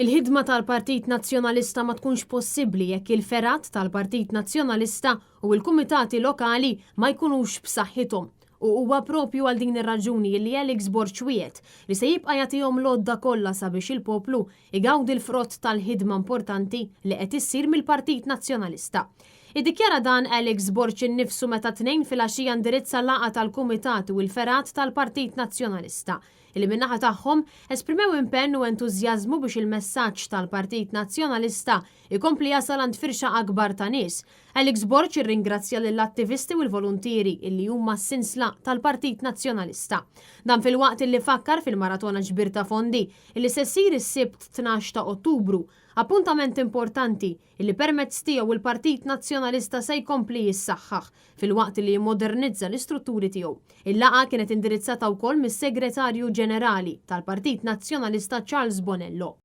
Il-ħidma tal-Partit Nazzjonalista ma tkunx possibbli jekk il-fergħat tal-Partit Nazzjonalista u l-kumitati lokali ma jkunux b'saħħithom. U huwa propju għal din ir-raġuni li Alex Borg wiegħed li se jibqa' jagħtihom l-għodda kollha sabiex il-poplu igawdi l-frott tal-ħidma importanti li qed issir mill-Partit Nazzjonalista. Iddikjara dan Alex Borg innifsu meta t-Tnejn filgħaxija indirizza laqgħa tal-kumitati u l-fergħat tal-Partit Nazzjonalista li min-naħa tagħhom esprimew impenn u entużjażmu biex il-messaġġ tal-Partit Nazzjonalista jkompli jasal għand firxa akbar ta' nies. Alex Borg irringrazzja lill-attivisti u l-voluntieri illi huma s-sinsla tal-Partit Nazzjonalista. Dan filwaqt illi fakkar fil-maratona ġbir ta' fondi illi se ssir is-Sibt 12 ta' Ottubru, appuntament importanti illi permezz tiegħu l-Partit Nazzjonalista se jkompli jissaħħaħ filwaqt li jimmodernizza l-istrutturi tiegħu. Il-laqgħa kienet indirizzata wkoll mis-Segretarju Ġenerali tal-Partit Nazzjonalista Charles Bonello.